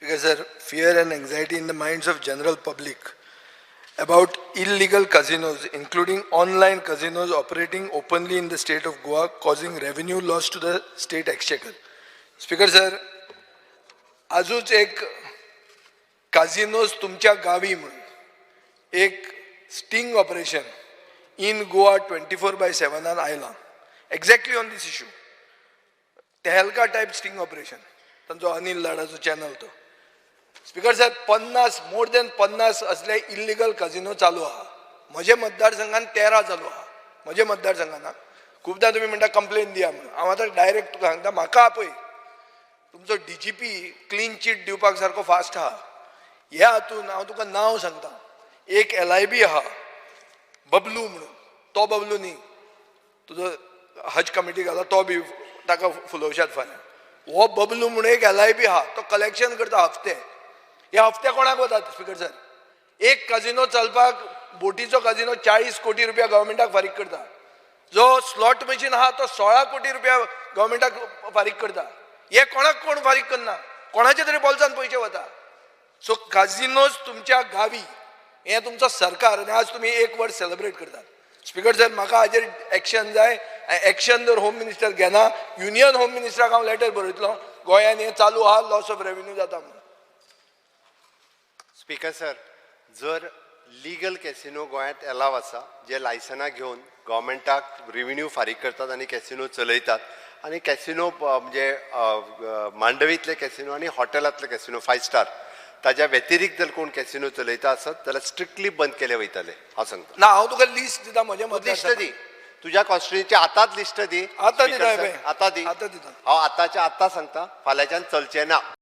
Because sir, fear and anxiety in the minds of general public about illegal casinos, including online casinos operating openly in the state of Goa, causing revenue loss to the state exchequer. Speaker sir, आजूच एक काझिनोज तुमच्या Gavi म्हणून एक sting operation in Goa 24/7 आयलां, exactly on this issue. Tehelka type sting operation, तांचो Anil लाडाचो channel तो. Speaker साहेब, 50, more than 50 असले illegal casino चालू आहा. म्हजे मतदारसंघान 13 चालू आहा म्हजे मतदारसंघान. खुबदां तुमी म्हणटा कंप्लेन दिया म्हणून. हांव आतां डायरेक्ट तुका सांगता, म्हाका आपय. तुमचो डीजीपी क्लीन चीट दिवपाक सारको फास्ट आहा. ह्या हातून हांव तुका नांव सांगता. एक एलआयबी आहा बबलू म्हणून. तो बबलू न्ही, तुजो हज कमिटी घाला तो बी ताका फुलोवशात फाल्यां. हो बबलू म्हणून एक एलआयबी आहा, तो कलेक्शन करता हफ्ते. हे हफ्ते कोणाक वतात? स्पीकर सर, एक काजिनो चलपाक, बोटीचो काजिनो 40 कोटी रुपया गव्हर्मेंटाक फारीक करता. जो स्लॉट मशीन आहा तो 16 कोटी रुपया गव्हर्मेंटाक फारीक करता. हे कोणाक कोण फारीक करना, कोणाच्या तरी बोल्सान पयशे वता. सो काजिनोज तुमच्या गावी हें तुमचो सरकार आनी आज तुमी एक वर्स सेलिब्रेट करतात. स्पीकर सर, म्हाका हाजेर एक्शन जाय. एक्शन जर होम मिनिस्टर घेना, युनियन होम मिनिस्टराक हांव लेटर बरयतलो, गोंयान हें चालू आहा, लॉस ऑफ रेवेन्यू जाता म्हणून. स्पीकर सर, जर लिगल कॅसिनो गोंयांत एलाव आसा, जे लायसनां घेवन गव्हर्मेंटाक रेविन्यू फारीक करतात आनी कॅसिनो चलयतात आनी कॅसिनो म्हणजे मांडवींतले कॅसिनो आनी हॉटेलांतले कॅसिनो फायव स्टार, ताज्या व्यतिरिक्त जर कोण कॅसिनो चलयता आसत जाल्यार स्ट्रिक्टली बंद केले वयतले, हांव सांगता. ना, हांव तुका लिस्ट दिता म्हज्या लिस्ट दी. तुज्या कॉन्स्टिट्युएन्सीची आतांच लिस्ट दी. आतां दिता. Speaker sir, पळय. आतां दी. आतां दिता. हांव आतांच्या आतां सांगता, फाल्यांच्यान चलचें ना.